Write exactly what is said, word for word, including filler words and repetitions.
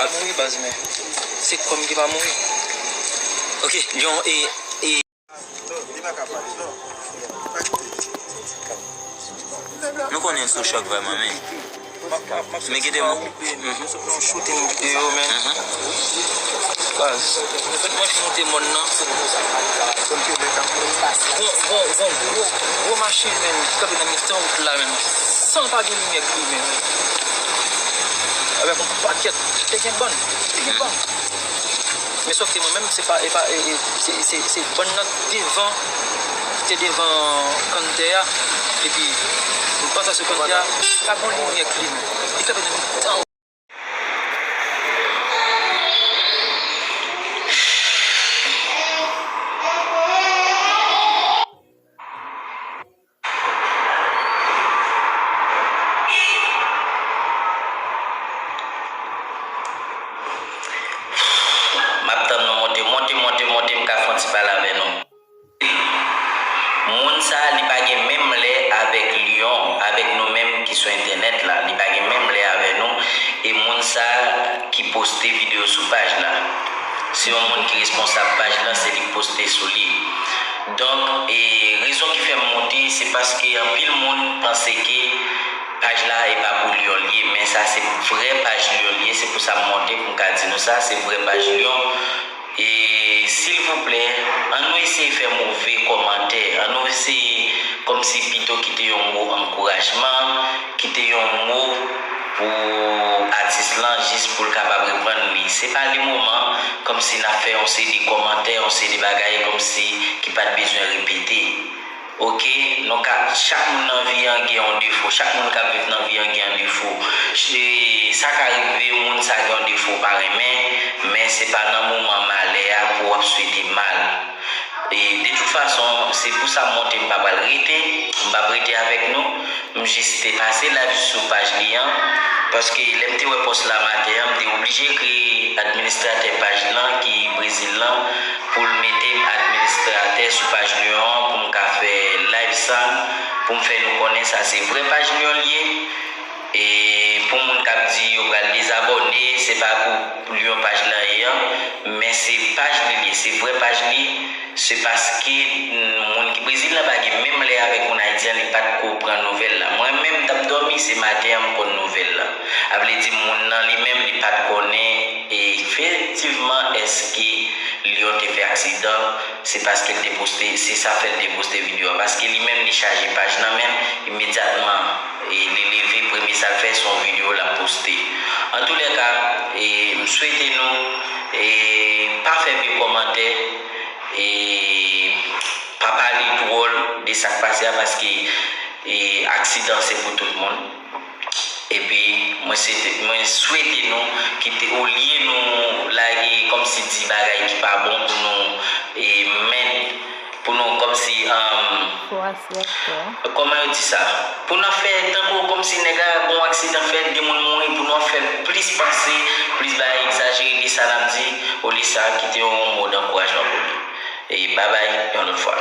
Pa mouri baz, men se kò m ki pa mouri. Ok, Lyon e, e. Nou konnen sou chòk vrèman, men. Men kite m. Yon shooting videyo, men. Baz, mwen fin moute mòn nan. Gon, gon, gon gwo, gwo machin, men, ki kanpe nan mitan wout la, men. San pa gen limyè ki limen, men. Avèk yon pakèt, te gen bann, te gen bann. Men sòf ke mwen menm, se pa, e pa, e, e, se, se, se bann nan devan, te devan kanntè a. Epi, m panse se kanntè a, pa gon limyè ki limen. Li kanpe nan mitan. M ap tann nou monte, monte, monte, monte, m ka fè yon ti pale avè nou. Moun sa a, li pa gen menm lè avèk Lyon, avèk nou menm ki sou entènèt la. Li pa gen menm lè avè nou. E moun sa a ki poste videyo sou paj la, se yon moun ki responsab paj la, se li k poste sou li. Donk, e rezon ki fè m monte, se paske anpil moun panse ke paj la e pa pou Lyon l ye, men sa se vrè paj Lyon l ye, se pou sa m monte pou m ka di nou sa, se vrè paj Lyon. E silvouplè, ann nou eseye fè move kòmantè, ann nou eseye kòmsi pito kite yon mo ankourajman, kite yon mo pou atis lan jis pou l kapab reprann li. Se pa le moman kòmsi n ap fè yon seri de kòmantè, yon seri de bagay kòmsi ki pa t bezwen repete. Ok, nou ka, chak moun nan vi an gen yon defo, chak moun k ap viv nan vi an gen yon defo. E sa ka rive moun sa gen yon defo w pa renmen, men se pa nan moman malè a pou w ap swete mal. E de tout fason, se pou sa m monte, m pa pral rete, m p ap rete avèk nou. M jis te pase live sou paj li an, paske lè m te wè pòs la maten an, m te oblije kreye administratè paj lan ki Brezil lan, pou l mete m administratè sou paj Lyon an, pou m ka fè live sa, pou m fè nou konnen sa se vrè paj Lyon l ye. E pou moun k ap di yo pral dezabòne, se pa pou Lyon paj lan ye an, men se paj li l ye, se vrè paj li. Se paske, mm, moun ki Brezil la pa gen menm lè avèk moun Ayiti an, li pa t ko pran nouvèl la. Mwen menm, m t ap dòmi, se maten an m konn nouvèl la. A vle di, moun nan li menm, li pa t konnen efektivman èske Lyon te fè aksidan, se paske l te poste, se sa fè l te poste videyo a. Paske li menm, li chaje paj nan men l, imedyatman, e li leve, premye sa l fè, se yon videyo l ap poste. Antoulèka, e m swete nou, e pa fè vye kòmantè, e pa pale dwòl de sa k pase a, paske, e, aksidan se pou tout moun. Epi, mwen swete, mwen swete nou kite, olye nou lage kòmsi di bagay ki pa bon pou nou, e, men, pou nou kòmsi, um, kòman yo di sa? Pou nou ap fè tankou kòmsi nèg la, gon aksidan fèt, de moun mouri, pou nou ap fè plis panse, plis bagay egzajere de sa n ap di, olye sa, kite yon mo dankourajman pou li. E babay, yon lòt fwa.